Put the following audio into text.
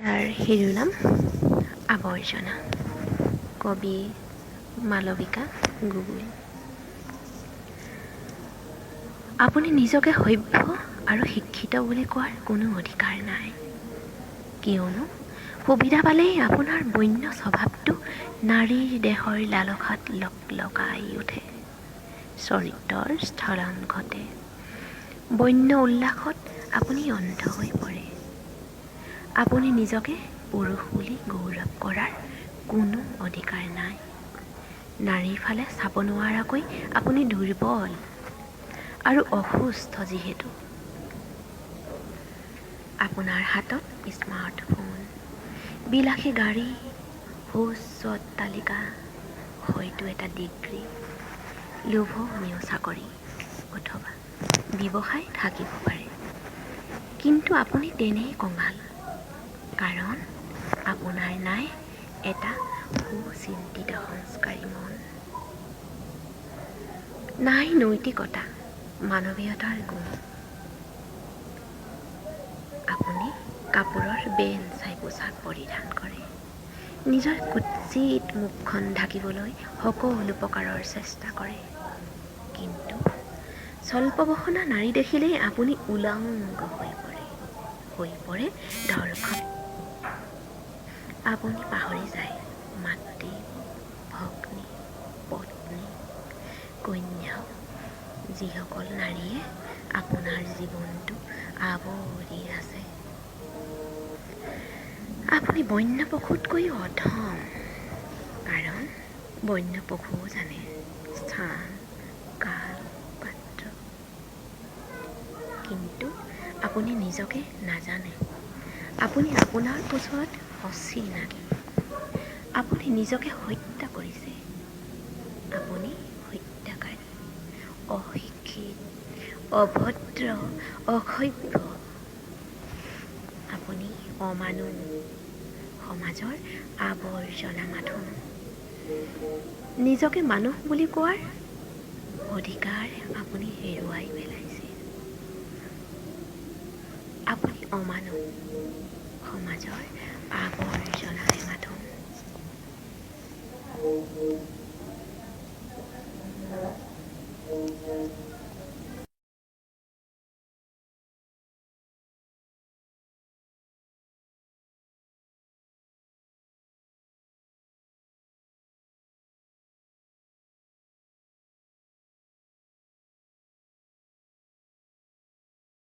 তাৰ শিৰোনাম আৱৰ্জনা। কবি মালবিকা গগৈ। আপুনি নিজকে সভ্য আৰু শিক্ষিত বুলি কোৱাৰ কোনো অধিকাৰ নাই, কিয়নো সুবিধা পালেই আপোনাৰ বন্য স্বভাৱটো নাৰীৰ দেহৰ লালসাত লক লকাই উঠে, চৰিত্ৰৰ স্খলন ঘটে। বন্য উল্লাসত আপুনি অন্ধ হৈ পৰে। আপুনি নিজকে পুৰুষ বুলি গৌৰৱ কৰাৰ কোনো অধিকাৰ নাই। নাৰীৰ ফালে চাব নোৱাৰাকৈ আপুনি দুৰ্বল আৰু অসুস্থ। যিহেতু আপোনাৰ হাতত স্মাৰ্টফোন, বিলাসী গাড়ী, সুউচ্চ অট্টালিকা, হয়তো এটা ডিগ্ৰী, লোভনীয় চাকৰি অথবা ব্যৱসায় থাকিব পাৰে, কিন্তু আপুনি তেনেই কঙাল, কাৰণ আপোনাৰ নাই এটা সুচিন্তিত সংস্কাৰী মন, নাই নৈতিকতা, মানৱীয়তাৰ গুণ। আপুনি কাপোৰৰ বেন চাই পোছাক পৰিধান কৰে, নিজৰ কুৎসিত মুখখন ঢাকিবলৈ সকলো প্ৰকাৰৰ চেষ্টা কৰে, কিন্তু স্বল্পবসনা নাৰী দেখিলেই আপুনি উলংগ হৈ পৰে, হৈ পৰে ধৰ্ষক। আপুনি পাহৰি যায় মাতৃ, ভগ্নী, পত্নী, কন্যা, যিসকল নাৰীয়ে আপোনাৰ জীৱনটো আৱৰি আছে। আপুনি বন্য পশুতকৈও অধম, কাৰণ বন্য পশুও জানে স্থান, কাল, পাত্ৰ, কিন্তু আপুনি নিজকে নাজানে। আপুনি আপোনাৰ ওচৰত অচিনাকি। আপুনি নিজকে হত্যা কৰিছে। আপুনি হত্যাকাৰী, অশিক্ষিত, অভদ্ৰ, অসভ্য। আপুনি অমানুহ, সমাজৰ আৱৰ্জনা মাথোন। নিজকে মানুহ বুলি কোৱাৰ অধিকাৰ আপুনি হেৰুৱাই পেলাইছে। আপুনি অমানুহ, সমাজৰ আৱৰ্জনাহে মাথোন।